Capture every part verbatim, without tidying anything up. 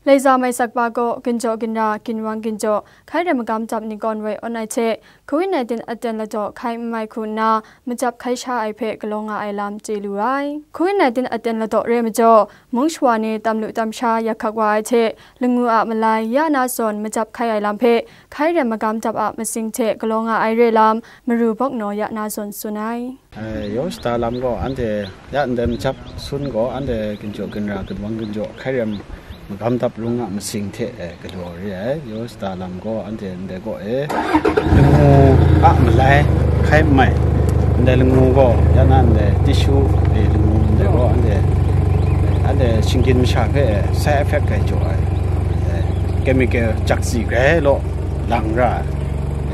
Laiza mai sakpa gaw ginjaw ginra, ginwang ginjaw, hkai rem magam dap ni gawn woi awn ai hte, covid nineteen aten ladaw hkai n mai hku nna, macap hkai sha ai hpe galaw nga ai lam chye lu ai. covid nineteen aten ladaw re majaw, mung shawa ni tam lu tam sha yak hkak wa ai hte, langu a malai ya na zawn macap hkai ai lam hpe, hkai rem magam dap a masing hte galaw nga ai re lam, Maru Bawknaw ya na zawn tsun ai. Eh, Yaw shada lam gaw anhte ya ndai macap sun gaw anhte ginjaw ginra, ginwang ginjaw, hkai rem magam dap rung a masing hte, eh, galaw re ai. Yaw shada lam gaw anhte ndai gaw, eh, langu a malai hkai n mai, ndai langu gaw ya na ndai tishu, eh, langu ndai gaw anhte, anhte shinggyim masha hpe, eh, side effect grai jaw ai, eh, chemical jak si grai law lang ra ai.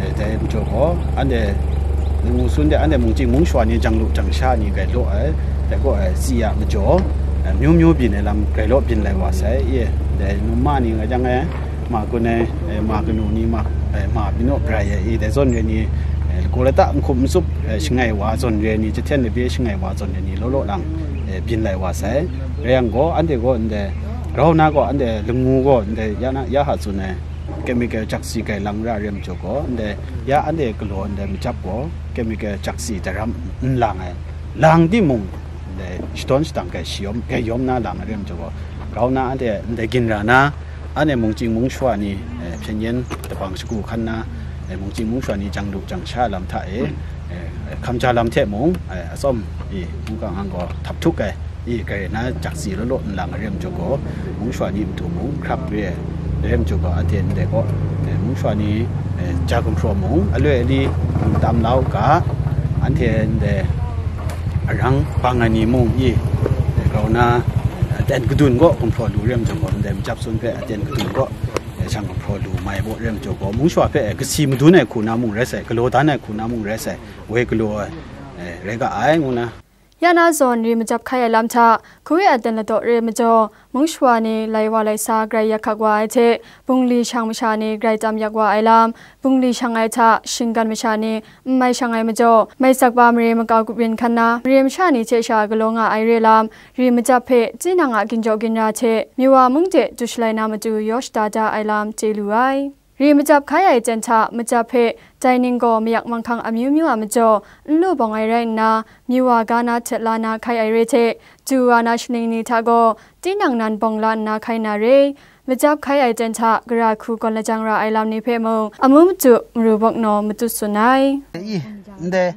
Eh, dai majaw gaw, anhte langu sun de, anhte mungchying mung shawa ni, jang lu jang sha ni grai law ai, dai gaw, eh, si a majaw, eh, myu myu byin ai lam grai law byin lai wa sai, ye, dai num ma ni nga jang ai, ma kun ai, eh, ma kanu ni ma, eh, ma byin naw brai ai, i, dai zawn re ni, eh, lagaw lata n hkum n tsup, eh, shangai wa zawn re ni, jahten labye shangai wa zawn re ni, law law lang, eh, byin lai wa sai. Rai yang gaw, anhte gaw ndai, rau na gaw, anhte langu gaw, ndai ya na, ya ha tsun ai, chemical jak si grai lang ra re majaw gaw, ndai ya anhte galaw ndai macap gaw, chemical jak si daram n lang ai, lang timung, ndai shadawn shadang grai shayawm, grai yawm na lang ai re majaw gaw, grau na anhte ndai ginra na, anhte mungchying mung shawa ni, eh, hpyen yen dabang shagu hkan na, eh, mungchying mung shawa ni jang lu jang sha lam hta e, eh, hkamja lam hte mung, eh, atsawm e, mungkang ang gaw htap htuk ai, i, grai na jak si law law n lang ai re majaw gaw, mung shawa ni matu mung hkrap re ai, re majaw gaw, anhte ndai gaw, eh, mung shawa ni, eh, ja gumhpraw mung aloi ali n tam la u ga, anhte ndai arang bang ai ni mung, i, eh, grau na, eh, aten kadun gaw gumhpraw lu re majaw gaw, ndai macap sun hpe aten kadun gaw, eh, shang gumhpraw lu mai baw re majaw gaw, mung shawa hpe, eh, kasi madun ai hku na mung rai sai, galaw dan ai hku na mung rai sai, woi galaw ai, eh, rai ga ai, ngu na. Ya na zawn ri macap hkai ai lam hta, covid aten ladaw re majaw, mung shawa ni lai wa lai sa grai yak hkak wa ai hte, bungli shang masha ni grai tam yak wa ai lam, bungli shang ai hta, shinggan masha ni n mai shang ai majaw, mai sakpa mare makau grup yin hkan na, mare masha ni hte sha galaw nga ai re lam, ri macap hpe, tinang a ginjaw ginra hte, Miwa mung de du shalai na matu yaw shada da ai lam chye lu ai. Ri macap hkai ai ten hta macap hpe, dai ning gaw mayak manghkang amyu myu a majaw, n lu bawng ai rai nna, Miwa ga na htet la na hkai ai re hte, du wa na shaning ni hta gaw, tinang nan bawng la nna hkai na re. Macap hkai ai ten hta gara hku gawn lajang ra ai lam ni hpe mung, amu matu maru bawk naw matut tsun ai. I, ndai,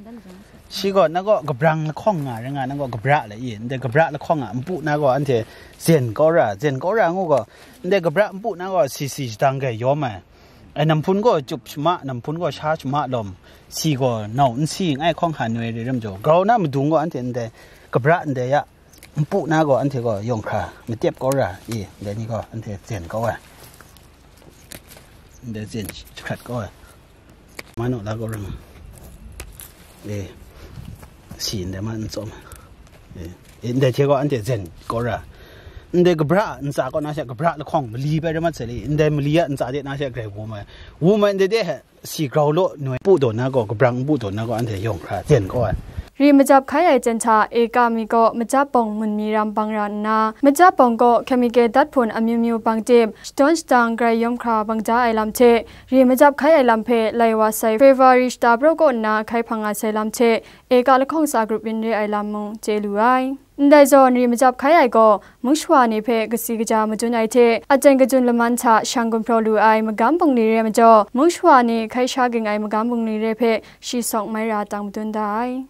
shi gaw, na gaw kabrang lahkawng nga rai nga, na gaw kabra la i, ndai kabra lahkawng a npu na gaw anhte zen kau ra, zen kau ra ngu gaw, ndai kabra npu na gaw si si shadang grai yawm ai. Ai, namhpun gaw cup shama, namhpun gaw sha shama lawm, si gaw nau n si, ngai hkawng hka noi re ram jaw, grau na madung gaw anhte ndai kabra ndai ya, npu na gaw anhte gaw yawng hkra matep kau ra i, ndai ni gaw anhte zen kau ai, ndai zen jahkrat kau ai, manu la kau ram, e, si ndai ma n tsawm, e, e, ndai hte gaw anhte zen kau ra, ndai kabra ntsa kau na she, kabra lahkawng mali bai ram mat sai li, ndai mali a ntsa de na she grai wum ai, wum ai ndai de he, si grau law noi pu daw na gaw, kabrang npu daw na gaw, anhte yawng hkra zen kau ai. Ri macap hkai ai ten hta, eka mi kaw macap bawng mun mi ram bang ra nna, macap bawng kaw chemical dat hpun amyu myu bang tim, shadawn shadang grai yawm hkra bang da ai lam hte, ri macap hkai ai lam hpe lai wa sai February shata praw kaw nna hkai hpang nga sai lam hte, eka lahkawng tsa grup yin re ai lam mung chye lu ai. Ndai zawn ri macap hkai ai gaw, mung shawa ni hpe kasi kaja madun ai hte, aten kajun laman hta shang gumhpraw lu ai magam bungli re majaw, mung shawa ni hkai sha ging ai magam bungli re hpe shi sawng mai ra tang madun da ai.